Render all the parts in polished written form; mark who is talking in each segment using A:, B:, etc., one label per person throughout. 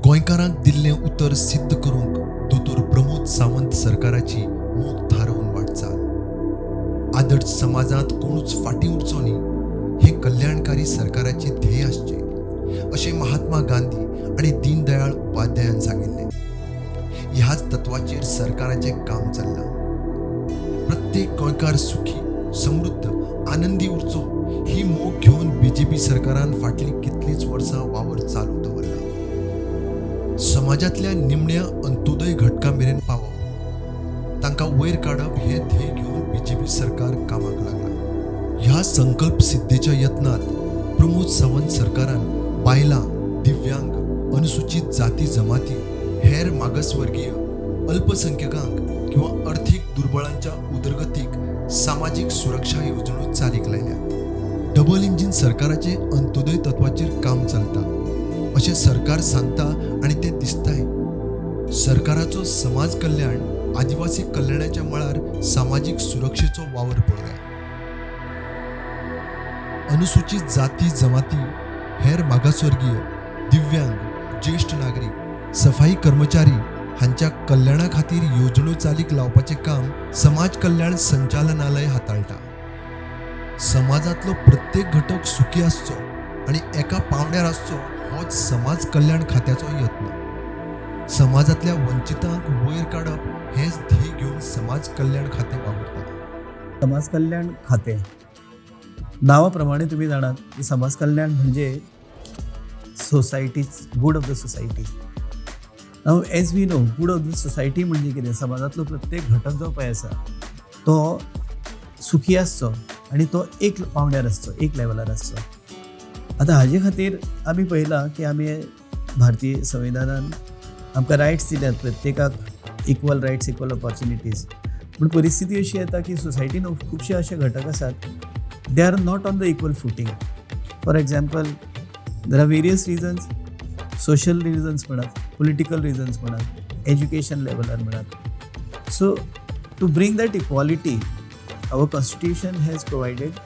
A: गोंयकारांक दिल्लें उतर सिद्ध करूंक दोतोर प्रमोद सावंत सरकाराची मोख थारोवन वाटचाल. आदर्श समाजांत कोणूच फाटीं उरचो न्ही हें कल्याणकारी सरकाराचें ध्येय आसचें अशें महात्मा गांधी आनी दीनदयाळ उपाध्यायान सांगिल्लें. ह्याच तत्वाचेर सरकाराचें काम चल्लां. प्रत्येक गोंयकार सुखी, समृद्ध, आनंदी उरचो ही मोख घेवन बीजेपी सरकारान फाटलीं कितलींच वर्सां वावर चालू दवरला. समाजांतल्या निमण्या अंत्योदय घटका मेरेन पावप, तांकां वयर काडप हें ध्येय घेवन बीजेपी सरकार कामाक लागलां. ह्या संकल्प सिद्धीच्या यत्नांत प्रमोद सावंत सरकारान बायलां, दिव्यांग, अनुसूचित जाती जमाती, हेर मागासवर्गीय, अल्पसंख्यकांक किंवा अर्थीक दुर्बळांच्या उदरगतीक सामाजीक सुरक्षा येवजण्यो चालीक लायल्यात. डबल इंजीन सरकाराचें अंत्योदय तत्वाचेर काम चलता अशें सरकार सांगता आनी तें दिसताय. सरकाराचो समाज कल्याण, आदिवासी कल्याणाच्या मळार सामाजीक सुरक्षेचो वावर पळोवया. अनुसूचित जाती जमाती, हेर मागासवर्गीय, दिव्यांग, ज्येश्ठ नागरीक, सफाई कर्मचारी हांच्या कल्याणा खातीर येवजण्यो चालीक लावपाचें काम समाज कल्याण संचालनालय हाताळटा. समाजांतलो प्रत्येक घटक सुखी आसचो आनी एका पांवड्यार आसचो होच समाज कल्याण खात्याचो यत्न. समाजांतल्या वंचितांक वयर काडप हेंच ध्येय घेवन समाज कल्याण खातें वावुरता.
B: समाज कल्याण खातें नांवा प्रमाणे तुमी जाणात की समाज कल्याण म्हणजे society's good of the society. Now, as we know, good of the society म्हणजे कितें? समाजांतलो प्रत्येक घटक जो पळय आसा तो सुखी आसचो आनी तो एक पांवड्यार आसचो, एक लेवलार आसचो. आतां हाजे खातीर आमी पळयलां की आमी भारतीय संविधानान आमकां रायट्स दिल्यात प्रत्येकाक, इक्वल रायट्स, इक्वल ऑपॉर्च्युनिटीज. पूण परिस्थिती अशी येता की सोसायटीन खुबशे अशे घटक आसात, they are not on the equal footing. For example, there are various reasons, social reasons म्हणात, पॉलिटिकल रिजन्स म्हणात, एज्युकेशन लेवलार म्हणात. So to bring that equality, our constitution has provided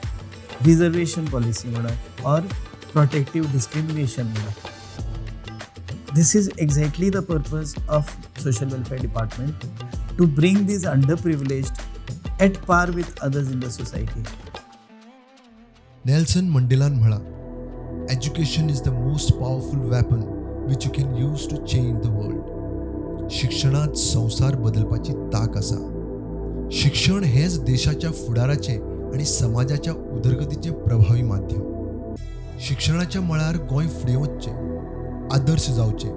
B: reservation policy म्हणा ऑर प्रोटेक्टीव डिस्क्रिमिनेशन म्हणा. This is exactly the purpose of social welfare department, to bring these underprivileged at par with others in the society.
A: Nelson मंडेलान म्हळां, "Education is the most powerful weapon which you can use to change the world." शिक्षणांत संवसार बदलपाची तांक आसा. शिक्षण हेंच देशाच्या फुडाराचें आनी समाजाच्या उदरगतीचें प्रभावी माध्यम. शिक्षणाच्या मळार गोंय फुडें वचचें, आदर्श जावचें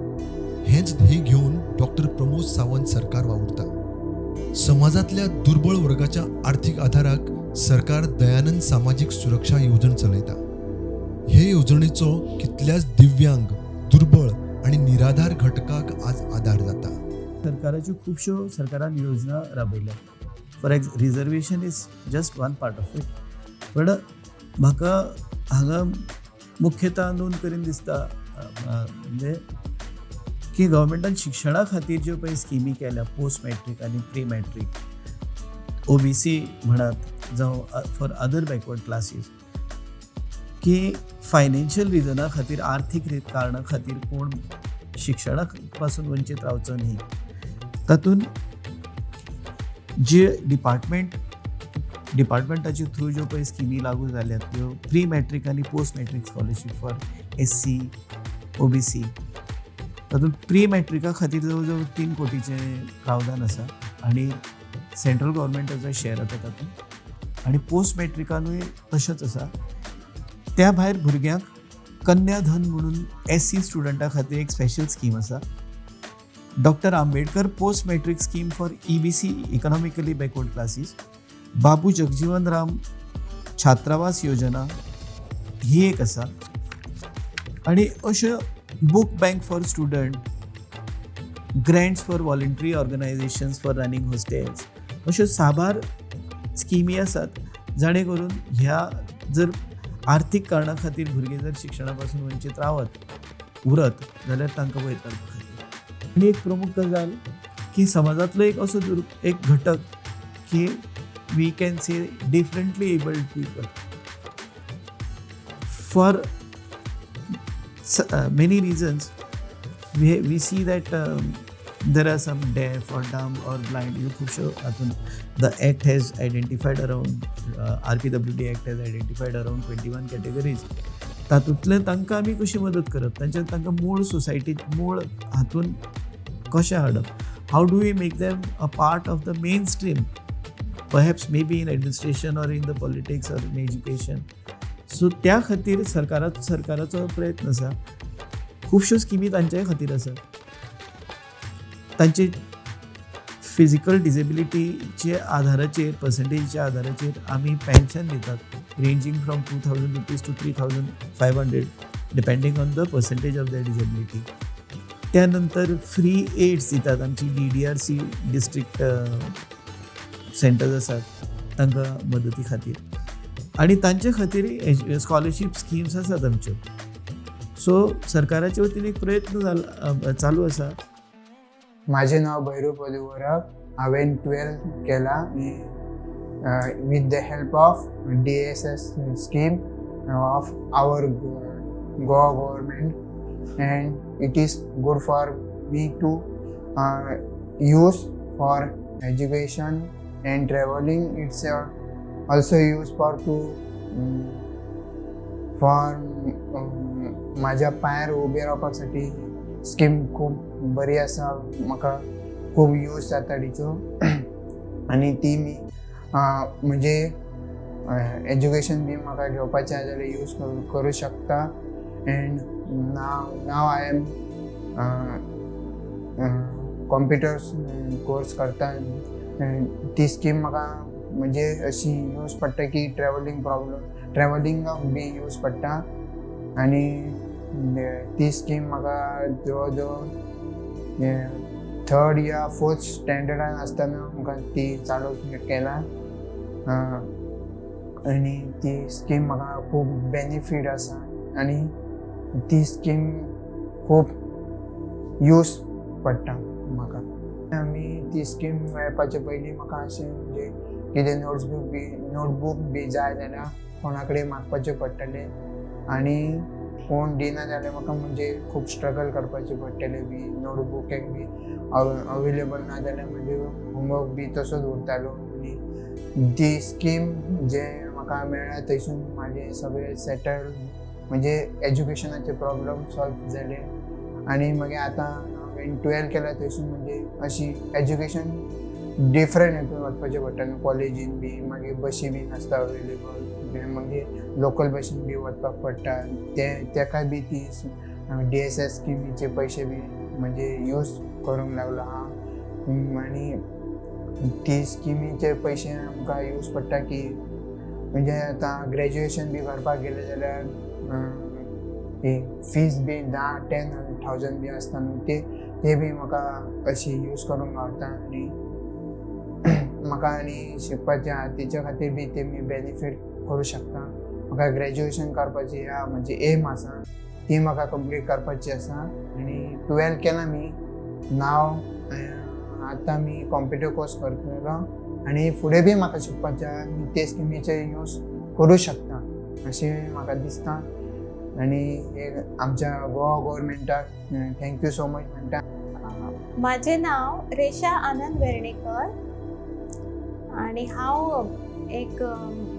A: हेंच ध्येय घेवन डॉक्टर प्रमोद सावंत सरकार वावुरता. समाजांतल्या दुर्बळ वर्गाच्या आर्थीक आधाराक सरकार दयानंद सामाजीक सुरक्षा येवजण चलयता. हे येवजणेचो कितल्याच दिव्यांग, दुर्बळ आनी निराधार घटकाक आज आदार जाता.
B: सरकाराच्यो खुबश्यो सरकारान योजना राबयल्या. For ex reservation is just one part of it, पण म्हाका हांगा मुख्यता नोंद करीन दिसता म्हणजे की गव्हर्मेंटान शिक्षणा खातीर ज्यो पळय स्किमी केल्या, पोस्ट मॅट्रीक आनी प्री मॅट्रीक, ओबीसी म्हणात जावं फॉर अदर बॅकवर्ड क्लासीस, की फायनान्शियल रिजना खातीर, आर्थीक कारणा खातीर कोण शिक्षणा पासून वंचीत रावचो न्ही. तातूंत जे डिपार्टमेंटाचे थ्रू ज्यो पळय स्किमी लागू जाल्यात, त्यो प्री मॅट्रीक आनी post matric scholarship for SC, OBC. तातूंत प्री मॅट्रिका खातीर जवळ जवळ 3 कोटीचें प्रावधान आसा आनी सेंट्रल गव्हर्मेंटाचो शेअर आसा तातूंत आनी पोस्ट मॅट्रिकानूय तशेंच आसा. त्या भायर भुरग्यांक कन्याधन म्हणून एससी स्टुडंटा खातीर एक स्पेशल स्कीम आसा. Doctor Ambedkar Post Matric Scheme for EBC, economically backward classes, Babu Jagjivan Ram छात्रावास योजना ही एक आसा आनी अश्यो book bank for student, grants for voluntary organizations for running hostels, अश्यो साबार स्किमी आसात जाणे करून ह्या जर आर्थीक कारणा खातीर भुरगीं जर शिक्षणा पासून वंचीत रावत उरत जाल्यार तांकां वयर काडपा खातीर. आनी एक प्रमुख गजाल की समाजांतलो एक असो एक घटक की we can say differently abled people. For many reasons We see that there are some deaf or dumb or blind ह्यो खुबश्यो हातून the act has identified around, RPWD Act has identified around 21 categories. तातूंतल्यान तांकां आमी कशी मदत करप, तांच्या तांकां मूळ सोसायटीत मूळ हातून कशें हाडप, how do we make them a part of the mainstream, perhaps maybe in administration or in the politics or in education. So त्या खातीर सरकाराचो प्रयत्न आसा. खुबश्यो स्किमी तांच्याय खातीर आसा. तांचे फिजिकल डिजेबिलिटीचे आधाराचेर, पर्संटेजीच्या आधाराचेर आमी पेन्शन दितात, ranging from ₹2,000 to 3,500 depending on the percentage of the disability. त्यानंतर फ्री एड्स दितात. आमची डीडीआरसी डिस्ट्रिक्ट सेंटर्स आसात तांकां मदती खातीर, आनी तांचे खातीर स्कॉलरशीप स्किम्स आसात आमच्यो. सो सरकाराच्या वतीन एक प्रयत्न जाला, चालू आसा.
C: म्हाजें नांव भैरू पदुवरक. हांवें 12th केलां with the help of DSS scheme of our Goa government, and it is good for me to use for education and travelling. It's also use for to for म्हाज्या पांयार उबे रावपा साठी स्कीम खूब बरी आसा. म्हाका खूब यूज जाता तिचो आनी ती मी म्हणजे एज्युकेशन बी म्हाका घेवपाचें आसा जाल्यार यूज करूं शकता. And now I am computer course करता. ती स्कीम म्हाका म्हणजे अशी यूज पडटा की ट्रॅवलिंग प्रॉब्लम, ट्रॅवलिंगाक बी यूज पडटा. आनी ती स्कीम म्हाका जवळ जवळ थर्ड या फोर्थ स्टँडर्डान आसतना म्हाका ती चालू केला आनी ती स्कीम म्हाका खूब बेनिफीट आसा आनी ती स्कीम खूब यूज पडटा म्हाका. आमी ती स्कीम मेळपाचे पयलीं म्हाका अशें म्हणजे कितें नोटबूक बी जाय जाल्यार कोणा कडेन मागपाचें पडटलें आनी कोण दिना जाल्यार म्हाका म्हणजे खूब स्ट्रगल करपाचें पडटलें बी. नोटबूक बी अवेलेबल ना जाल्यार म्हजें होमवर्क बी तसोच उरतालो. आनी ती स्कीम जे म्हाका मेळ्ळ्या थंयसून म्हाजें सगळें सेटल, म्हणजे एज्युकेशनाचे प्रॉब्लम सॉल्व जाले. आनी मागीर आतां हांवें 12 केल्या थंयसून म्हणजे अशी एज्युकेशन डिफरंट हितून वचपाचें पडटा न्हू, कॉलेजीन बी मागीर बशी बी नासता अवेलेबल, मागीर लोकल बशीन बी वचपाक पडटा. ते तेकाय बी ती डीएसएस स्किमीचे पयशे बी म्हणजे यूज करूंक लागलो हांव. आनी ती स्किमीचे पयशे आमकां यूज पडटा की म्हणजे आतां ग्रॅज्युएशन बी करपाक गेले जाल्यार ही फीज बी 10,000 बी आसता न्हू, ते ते बी म्हाका अशी यूज करूंक गावता. आनी म्हाका आनी शिकपाचें आहा तेच्या खातीर बी ते मी बेनिफीट करूं शकता. म्हाका ग्रॅज्युएशन करपाची ह्या म्हजी एम आसा, ती म्हाका कंप्लीट करपाची आसा. आनी 12 केलां मी नाव, आतां मी कॉम्प्युटर कोर्स करतलो आनी फुडें बी म्हाका शिकपाचें आहा. आनी ते स्किमीचे यूज करूं शकता अशें म्हाका दिसता. आनी हे आमच्या Goa गोवोरमेंटाक thank you so much म्हणटा.
D: म्हाजें नांव रेशा आनंद वेर्णेकर आनी हांव एक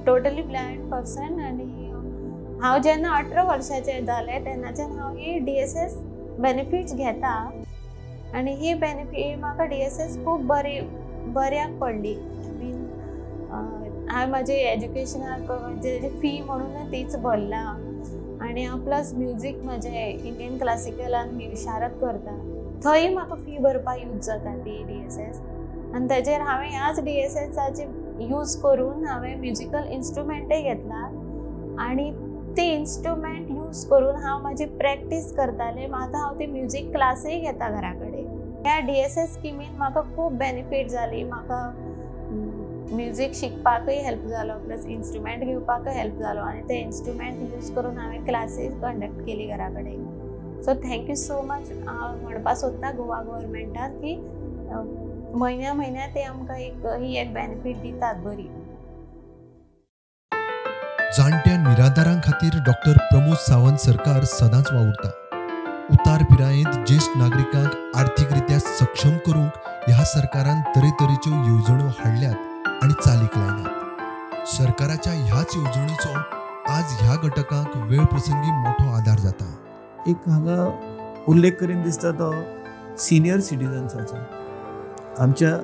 D: टोटली ब्लायंड पर्सन. आनी हांव जेन्ना 18 वर्साचें जालें तेन्नाच्यान हांव ही डीएसएस बेनिफिट्स घेता आनी ही बेनिफीट म्हाका डीएसएस खूब बरी बऱ्याक पडली. I mean हांवें म्हाजे एज्युकेशनाक म्हणजे फी म्हणून तीच भरला आनी हांव प्लस म्युजीक म्हजें इंडियन क्लासिकलान विशारद करता, थंय म्हाका फी भरपाक यूज जाता ती डीएसएस. आनी ताजेर हांवें ह्याच डीएसएसाचे यूज करून हांवें म्युजिकल इन्स्ट्रुमेंटय घेतला आनी ते इन्स्ट्रुमेंट यूज करून हांव म्हाजी प्रॅक्टीस करतालें. आतां हांव ती म्युजीक क्लासूय घेता घरा कडेन. ह्या डीएसएस स्किमीन म्हाका खूब बेनिफीट जाली. म्हाका म्युजीक शिकपाकय हेल्प जालो, प्लस इन्स्ट्रुमेंट घेवपाकय हेल्प जालो आनी ते इन्स्ट्रुमेंट यूज करून हांवें क्लासीस कंडक्ट केली घरा कडेन. So thank you so much हांव म्हणपाक सोदता गोवा गोवोरमेंटाक की म्हयन्या म्हयन्या ते आमकां एक ही एक बेनिफीट दितात बरी.
A: जाणट्या निराधारां खातीर डॉक्टर प्रमोद सावंत सरकार सदांच वावुरता. उतार पिरायेंत ज्येश्ठ नागरिकांक आर्थीक रित्या सक्षम करूंक ह्या सरकारान तरेतरेच्यो येवजण्यो हाडल्यात आनी चालीक लायल्यात. सरकाराच्या ह्याच येवजणेचो आज ह्या घटकांक वेळ प्रसंगी मोठो आदार जाता.
B: एक हांगा उल्लेख करीन दिसता तो सिनियर सिटीजन्साचो. आमच्या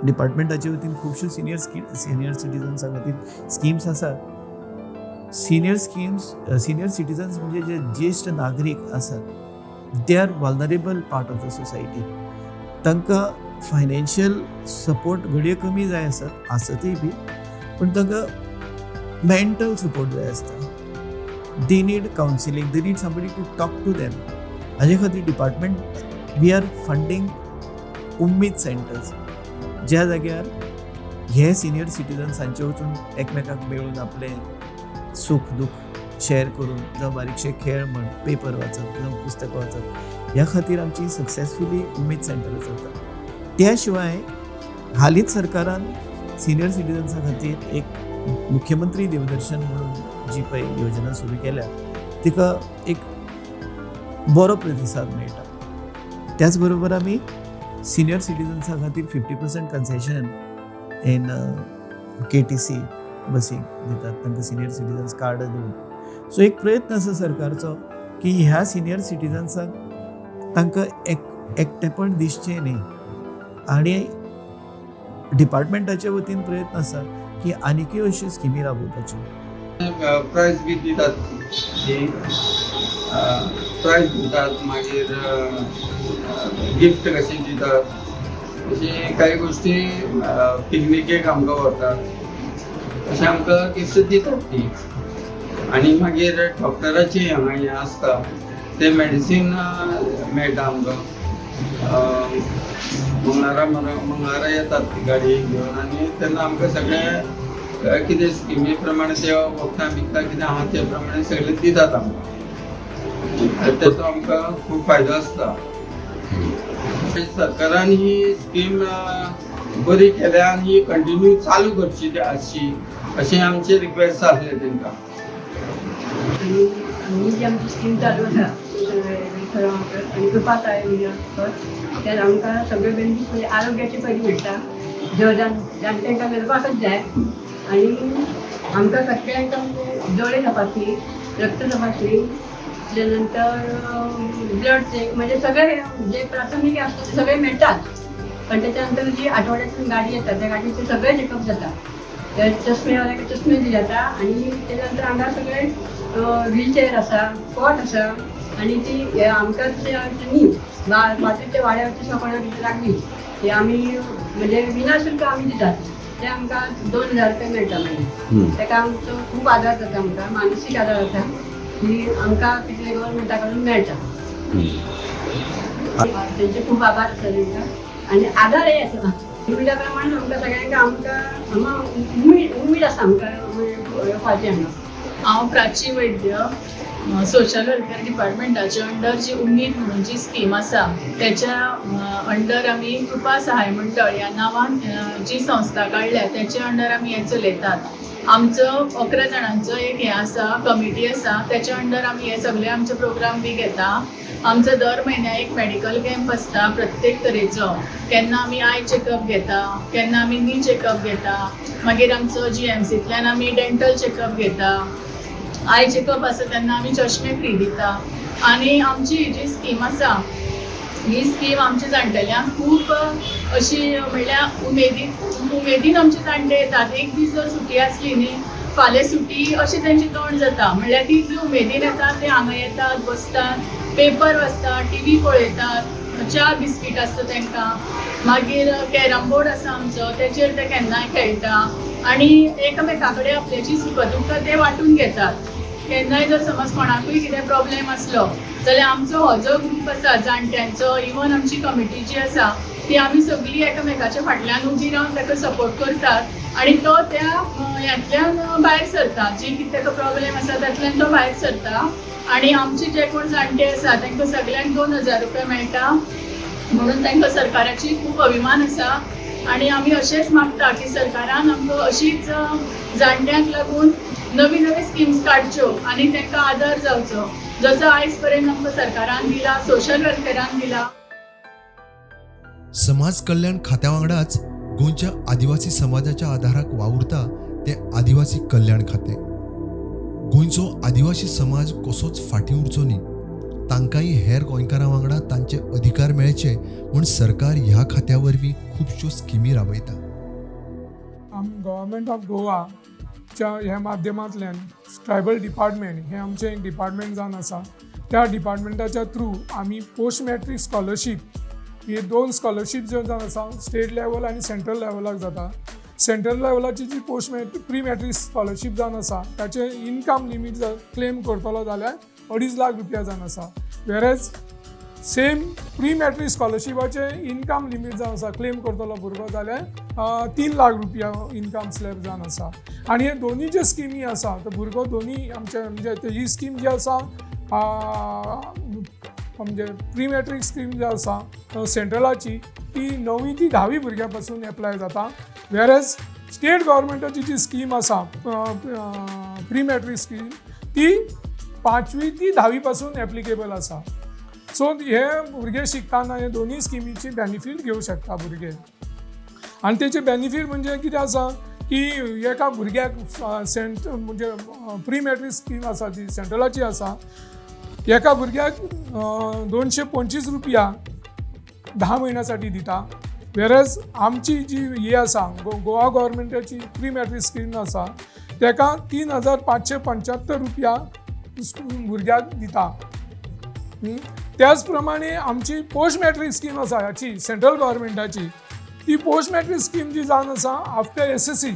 B: डिपार्टमेंटाच्या वतीन खुबश्यो सिनियर सिटीजन्सा खातीर स्किम्स आसात. सिनियर सिटीजन्स म्हणजे जे ज्येश्ठ नागरीक आसात, they are vulnerable part of the society. तांकां फायनान्शियल सपोर्ट घडये कमी जाय आसत, आसतूय बी, पूण तांकां मेंटल सपोर्ट जाय आसता. They need counselling, they need somebody to talk to them. हाजे खातीर department we are funding Ummeed centres, ज्या जाग्यार हे सिनियर सिटीजन्स हांचे वचून एकमेकाक मेळून आपलें सूख दूख शेअर करून, जावं बारीकशे खेळ म्हण, पेपर वाचप जावं पुस्तकां वाचप, ह्या खातीर आमची सक्सेसफुली उमेद सेंटरां चलता. त्या शिवाय हालींच सरकारान सिनियर सिटीजन्सा खातीर एक मुख्यमंत्री देवदर्शन म्हणून जी पळय योजना सुरू केल्या, तिका एक बरो प्रतिसाद मेळटा. त्याच बरोबर आमी सिनियर सिटीजन्सा खातीर 50% कन्सेशन इन केटीसी बसीक दितात, तांकां सिनियर सिटीजन्स कार्ड दिवन. सो एक प्रयत्न आसा सरकारचो की ह्या सिनियर सिटीजन्सांक तांकां एकटेपण दिसचें न्ही, आनी डिपार्टमेंटाच्या वतीन प्रयत्न आसा की आनीकय अश्यो स्किमी राबोवपाच्यो.
E: प्रायज बी दितात, ती प्रायज दितात, मागीर गिफ्ट कशी दितात, अशी काही गोष्टी, पिकनिकेक आमकां व्हरतात, अशें आमकां गिफ्ट दितात ती. आनी मागीर डॉक्टराची हांगा हें आसता, तें मेडिसीन मेळटा आमकां. मंगळारा मंगळारा येतात ती गाडी घेवन, आनी तेन्ना आमकां सगळें कितें स्किमी प्रमाणे ते वखदां बिकदां कितें आहा ते प्रमाणे सगळें दितात आमकां. तेचो आमकां खूब फायदो आसता. सरकारान ही स्कीम बरी केल्या आनी ही कंटिन्यू चालू करची आसची अशें आमचें रिक्वेस्ट आसलें तांकां.
F: आनी ही जी आमची स्कीम चालू आसा आनी कृपा साय त्यात आमकां सगळे बेनिफीट म्हणजे आरोग्याचे पयलीं मेळटा. जो जाणट्यांकां मेळपाकच जाय. आनी आमकां सगळ्यांक म्हणजे दोळे तपासणी, रक्त तपासणी, त्यानंतर ब्लड चेक, म्हणजे सगळे जे प्राथमिक आसता ते सगळे मेळटात. पण त्याच्यानंतर जी आठवड्यातून गाडी येता त्या गाडीचे सगळे चेकअप जाता, ते चष्मेवाल्याक चष्मे दिले जाता. आनी त्याच्यानंतर हांगा सगळे व्हीलचेअर आसा, कॉट आसा. आनी ती आमकां तशें न्ही बाजूच्या वाड्यावरची सगळ्यांक कितें लागली ती आमी म्हणजे विनाशुल्क आमी दितात. ते आमकां 2000 रुपया मेळटा. मागीर ताका आमचो खूब आदार जाता, आमकां मानसीक आदार जाता की आमकां कितें गव्हर्मेंटा कडून मेळटा. तेंचे खूब आभार आसा तांकां आनी आदारय आसा. उमेदा प्रमाणे आमकां सगळ्यांक आमकां हांगा उमेद आसा आमकां येवपाची हांगा.
G: हांव प्राची वैद्य, सोशल वेलफेअर डिपार्टमेंटाच्या अंडर जी उमेद म्हणून जी स्कीम आसा त्याच्या अंडर आमी कृपा सहाय मंडळ ह्या नांवान जी संस्था काडल्या त्याच्या अंडर आमी हें चलयतात. आमचो 11 जाणांचो एक हें आसा, कमिटी आसा, त्याच्या अंडर आमी हे सगळे आमचे प्रोग्राम बी घेता. आमचो दर म्हयन्याक एक मेडिकल कॅम्प आसता प्रत्येक तरेचो. केन्ना आमी I checkup घेता, केन्ना आमी नी चॅकअप घेता, मागीर आमचो जीएमसींतल्यान आमी डेंटल चॅकअप घेता. I checkup आसा तेन्ना आमी चश्मे फ्री दिता. आनी आमची ही जी स्कीम आसा ही स्कीम आमच्या जाणटेल्यांक खूब अशी म्हणल्यार उमेदीन आमचे जाणटे येतात. एक दीस जर सुटी आसली न्ही, फाल्यां सुटी अशें तेंचें तोंड जाता. म्हणल्यार ती इतली उमेदीन येतात, ते हांगा येतात, बसतात, पेपर वाचतात, टीव्ही पळयतात, च्या बिस्कीट आसता तांकां. मागीर कॅरम बोर्ड आसा आमचो, तेचेर ते केन्नाय खेळटा आनी एकामेका कडेन आपल्याची सुख दुख्ख ते वांटून घेतात. केन्नाय जर समज कोणाकूय कितें प्रॉब्लेम आसलो जाल्यार आमचो हो जो ग्रूप आसा जाणट्यांचो, इवन आमची कमिटी जी आसा ती आमी सगळीं एकामेकाच्या फाटल्यान उबी रावन ताका सपोर्ट करतात आनी तो त्या ह्यांतल्यान भायर सरता. जी कितें ताका प्रॉब्लेम आसा तातल्यान तो भायर सरता. आनी आमचे जे कोण जाणटे आसा तांकां सगळ्यांक 2000 रुपया मेळटा म्हणून तांकां सरकाराची खूब अभिमान आसा. आनी आमी अशेंच मागता की सरकारान आमकां अशीच जाणट्यांक लागून नवी नवी स्किम्स काडच्यो आनी तांकां आदार जावचो. जसो आयज पर्यंत आमकां सरकारान दिला, सोशल वेलफेरान दिला.
A: समाज कल्याण खात्या वांगडाच गोंयच्या आदिवासी समाजाच्या आदाराक वावुरता तें आदिवासी कल्याण खातें. गोंयचो आदिवासी समाज कसोच फाटीं उरचो न्ही, तांकांय हेर गोंयकारां वांगडा तांचे अधिकार मेळचे म्हूण सरकार ह्या खात्या वरवीं खुबश्यो स्किमी राबयता.
H: गव्हर्मेंट ऑफ गोवाच्या ह्या माध्यमांतल्यान ट्रायबल डिपार्टमेंट हें आमचें एक डिपार्टमेंट जावन आसा. त्या डिपार्टमेंटाच्या थ्रू आमी पोस्ट मॅट्रीक स्कॉलरशीप ही दोन स्कॉलरशीप ज्यो जावन आसा, स्टेट लेवल आनी सेंट्रल लेवलाक जाता. सेंट्रल लेवलाची जी post matric, pre matric scholarship जावन आसा, ताचें इनकम लिमीट जर क्लेम करतलो जाल्यार 2.5 लाख रुपया जावन आसा. वेरेज सेम प्री मॅट्रीक स्कॉलरशिपाचें इनकम लिमीट जावन आसा, क्लेम करतलो भुरगो जाल्यार 3 लाख रुपया इनकम स्लॅब जावन आसा. आनी हे दोनूय ज्यो स्किमी आसा, तो भुरगो दोनूय आमचे, म्हणजे ही स्कीम जी आसा, म्हणजे प्री मॅट्रीक स्कीम जी आसा सेंट्रलाची, ती णवी ती धावी भुरग्यां पासून एप्लाय जाता. वेरेज स्टेट गव्हर्मेंटाची जी स्कीम आसा, प्री मॅट्रीक स्कीम, ती पांचवी ती धावी पासून एप्लिकेबल आसा. सो हे भुरगे शिकतना हे दोनूय स्किमीची बेनिफीट घेवं शकता भुरगे. आनी तेचे बेनिफीट म्हणजे कितें आसा की एका भुरग्याक सेंट म्हणजे प्री मॅट्रीक स्कीम आसा ती सेंट्रलाची आसा, एका भुरग्याक 225 रुपया 10 म्हयन्यासाठी दिता. वेरेज आमची जी ही आसा, गोवा गव्हर्मेंटाची प्री मॅट्रीक स्कीम आसा, तेका 3575 रुपया भुरग्याक दिता. त्याच प्रमाणे आमची पोस्ट मॅट्रीक स्कीम आसा हाची, सेंट्रल गव्हर्मेंटाची, ती पोस्ट मॅट्रीक स्कीम जी जावन आसा, आफ्टर एसएससी,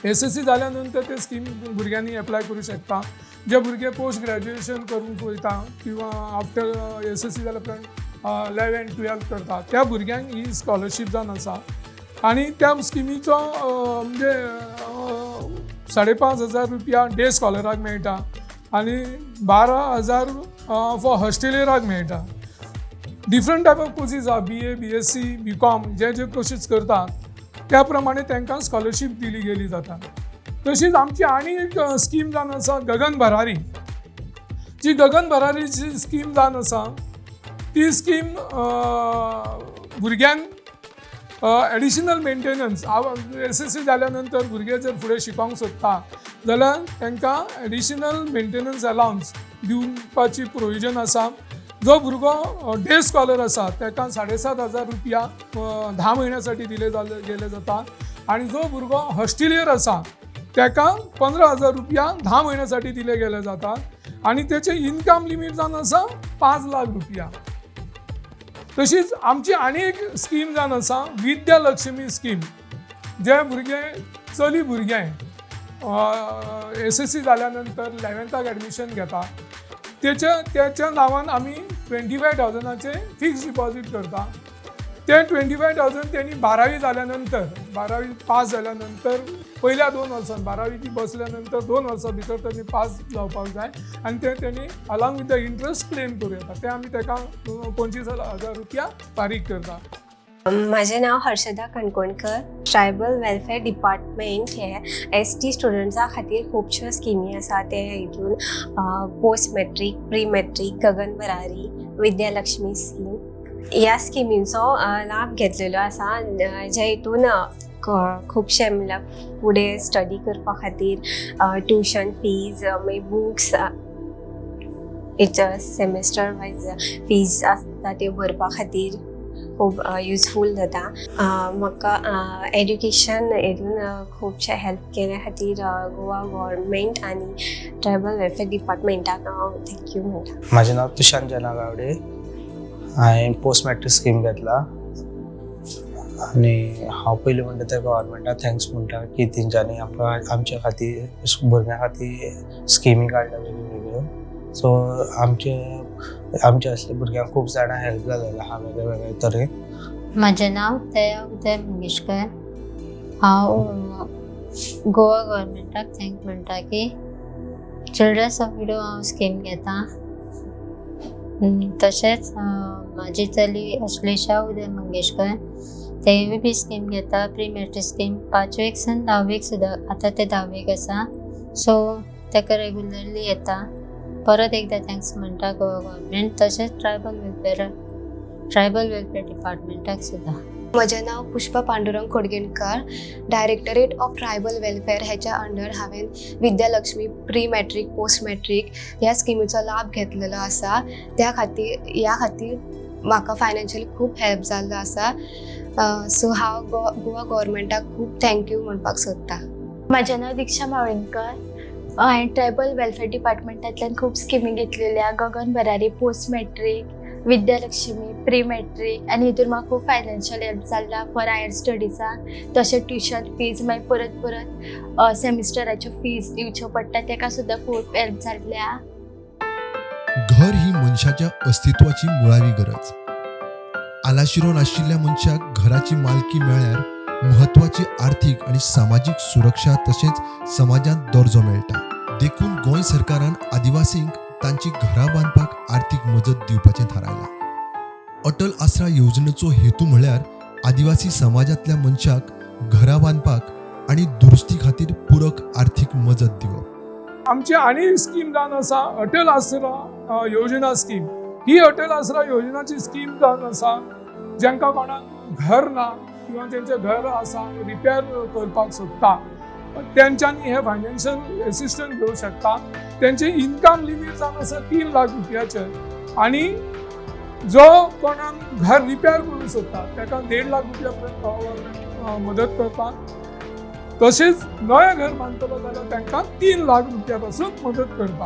H: एसएससी जाल्या नंतर ते स्कीम भुरग्यांनी एप्लाय करूं शकता. जे भुरगे पोस्ट ग्रॅज्युएशन करूंक वयता किंवा आफ्टर एसएससी जाल्या उपरांत 11 12 करता, त्या भुरग्यांक ही स्कॉलरशीप जावन आसा. आनी त्या स्किमीचो म्हणजे 5500 रुपया डे स्कॉलराक मेळटा आनी 12,000 फॉर हॉस्टेलियराक मेळटा. डिफरंट टायप ऑफ कोर्सीस आहा, बीए, बीएससी, बीकॉम, जे जे कोर्सीस करतात त्या प्रमाणे तांकां स्कॉलरशीप दिली गेली जाता. तशीच आमची आनी एक स्कीम जावन आसा, गगन भरारी. जी गगन भरारीची स्कीम जावन आसा, ती स्कीम भुरग्यांक एडिशनल मेंटेनन्स, एसएससी जाल्या नंतर भुरगे जर फुडें शिकोंक सोदता जाल्यार तांकां एडिशनल मेंटेनन्स अलावन्स दिवपाची प्रोविजन आसा. जो भुरगो डे स्कॉलर आसा ताका 7500 रुपया 10 म्हयन्यासाठी दिले गेले जाता आनी जो भुरगो हॉस्टेलियर आसा ताका 15,000 रुपया 10 म्हयन्यासाठी दिले गेले जाता आनी तेचे इनकम लिमीट जावन आसा 5 लाख रुपया. तशीच आमची आनी एक स्कीम जावन आसा, विद्या लक्ष्मी स्कीम. जे भुरगे, चली भुरगे एसएससी जाल्या नंतर 11थाक एडमिशन घेता, तेच्या नांवान आमी 25,000ाचें फिक्स डिपॉजीट करता. ते 25,000 तेणी बारावी जाल्या नंतर, बारावी पास जाल्या नंतर, पयल्या 2 वर्सां, बारावी ती बसल्या नंतर 2 वर्सां भितर तेणी पास जावपाक जाय आनी ते तेणी along with the interest claim करूं येता. ते आमी ताका 25,000 रुपया फारीक करता.
I: म्हाजें नांव Harshada Kankonkar. Tribal welfare department हे एसटी स्टुडंट्सां खातीर खुबश्यो स्किमी आसा. ते हितून post matric, pre matric, Gagan Bharari, Vidyalakshmi scheme, ह्या स्किमींचो लाभ घेतलेलो आसा, जे हितून खुबशे म्हणल्यार फुडें स्टडी करपा खातीर ट्युशन फीज, मागीर बुक्स, सेमेस्टर वायज फीज आसता त्यो भरपा खातीर खूब युजफूल जाता. म्हाका एड्युकेशन हितून खुबशें हेल्प केल्या खातीर गोवा गव्हर्मेंट आनी ट्रायबल वेलफेअर डिपार्टमेंटाक हांव thank you म्हणटा.
J: म्हाजें नांव तुशांत जना गावडे. हांवें पोस्ट मॅट्रीक स्कीम घेतला आनी हांव पयलीं म्हणटा ते गव्हर्मेंटाक thanks म्हणटा की तेंच्यांनी आमकां, आमच्या खातीर, भुरग्यां खातीर स्किमी काडल्या वेगळ्यो वेगळ्यो. सो आमचे असले भुरग्यांक खूब जाणां हेल्प जालेलें आहा वेगळे वेगळे तरेन.
K: म्हजें नांव दया उदय मंगेशकर. हांव गोवा गव्हर्मेंटाक thank म्हणटा की चिल्ड्रन्स ऑफ विडो हांव स्कीम घेता. तशेंच म्हाजी चली अश्लेशा उदय मंगेशकर, तेंय बी स्कीम घेता, प्री मॅट्रीक स्कीम. पांचवेक सावन धावेक सुद्दां, आतां तें धावेक आसा, सो ताका रेगुलरली येता. परत एकदां thanks म्हणटा गोवा गव्हर्मेंट तशेंच ट्रायबल वेलफेअर डिपार्टमेंटाक सुद्दां.
I: म्हजें नांव Pushpa Pandurang Khodgenkar. Directorate of tribal welfare हेच्या अंडर हांवें Vidyalakshmi pre matric post matric ह्या स्किमीचो लाभ घेतलेलो आसा. त्या खातीर ह्या खातीर म्हाका फायनान्शियली खूब हेल्प जाल्लो आसा. सो हांव गोवा गव्हर्मेंटाक खूब thank you म्हणपाक सोदतां.
L: म्हजें नांव दीक्षा मावळींगकर. हांवें ट्रायबल वेलफेअर डिपार्टमेंटांतल्यान खूब स्किमी घेतलेल्या. Gagan Bharari post matric, Vidyalakshmi pre matric आनी हितून म्हाका खूब फायनान्शियल हेल्प जाल्ला फॉर हायर स्टडिजाक. तशें ट्युशन फीज मागीर परत परत सेमिस्टराच्यो फीज दिवच्यो पडटा तेका सुद्दां खूब हेल्प जाल्ल्या.
A: घर ही मनशाच्या अस्तित्वाची मुळावी गरज. आलाशिरो नाशिल्ल्या मनशाक घराची मालकी मेळ्ळ्यार म्हत्वाची आर्थीक आनी सामाजीक सुरक्षा तशेंच समाजांत दर्जो मेळटा. देखून गोंय सरकारान आदिवासींक तांची घरां बांदपाक आर्थीक मजत दिवपाचें थारायलां. अटल आसरा येवजणेचो हेतू म्हळ्यार आदिवासी समाजांतल्या मनशाक घरां बांदपाक आनी दुरुस्ती खातीर पुरक आर्थीक मजत दिवप.
H: आमची आनी स्कीम जावन आसा अटल आसरा योजना स्कीम. ही अटल आसरा योजनाची स्कीम जावन आसा जांकां कोणाक घर ना किंवा तेंचें घर आसा रिपेर करपाक सोदता तेंच्यांनी हे फायनान्शियल एसिस्टंट घेवं शकता. तेंचे इनकम लिमीट जावन आसा 3 लाख रुपयाचे आनी जो कोणाक घर रिपेर करूंक सोदता ताका 1.5 लाख रुपया पर्यंत गव्हर्मेंट मदत करता. तशेंच नवें घर बांदतलो जाल्यार तांकां 3 लाख रुपया पासून मदत करता.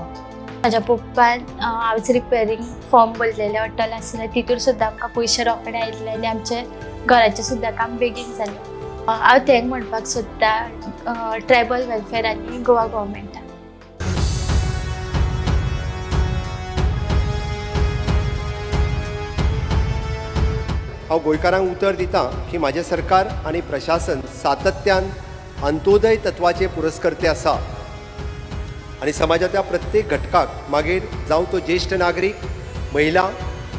L: म्हाज्या पप्पान हावज रिपेरींग फॉर्म भरलेलें अटल आसरा, तितूर सुद्दां आमकां पयशे रोखडे आयिल्ले आनी आमचें घराचें सुद्दां काम बेगीन जालें. हांव thank म्हणपाक सोदतां ट्रायबल वेलफेअर आनी गोवा गव्हर्मेंटाक.
M: हांव गोंयकारांक उतर दितां की म्हाजें सरकार आनी प्रशासन सातत्यान अंत्योदय तत्वाचे पुरस्कर्ते आसा आनी समाजाच्या प्रत्येक घटकाक मागीर जावं तो ज्येश्ठ नागरीक, महिला,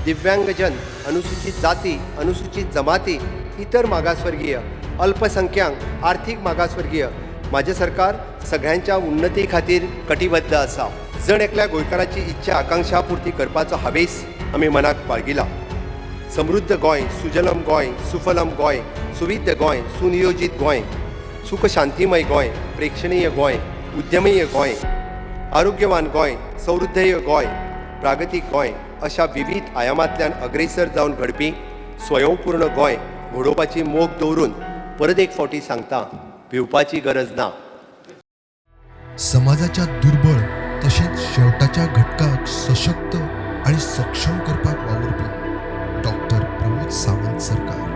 M: दिव्यांगजन, अनुसूचित जाती, अनुसूचित जमाती, इतर मागासवर्गीय, अल्पसंख्याक, आर्थीक मागासवर्गीय, म्हाजें सरकार सगळ्यांच्या उन्नती खातीर कटिबद्ध आसा. जण एकल्या गोंयकाराची इच्छा आकांक्षा पुर्ती करपाचो हावेस आमी मनाक बाळगिला. समृद्ध गोंय, सुजलम गोंय, सुफलम गोंय, सुविद्य गोंय, सुनियोजीत गोंय, सुख शांतीमय गोंय, प्रेक्षणीय गोंय, उद्यमीय गोंय, आरोग्यवान गोंय, समृद्धय गोंय, प्रागतीक गोंय अशा विविध आयामांतल्यान अग्रेसर जावन घडपी स्वयंपूर्ण गोंय घडोवपाची मोख दवरून परत एक फावटी सांगता, भिवपाची गरज ना.
A: समाजाच्या दुर्बळ तशेंच शेवटाच्या घटकाक सशक्त आनी सक्षम करपाक वावुरपी डॉक्टर प्रमोद सावंत सरकार.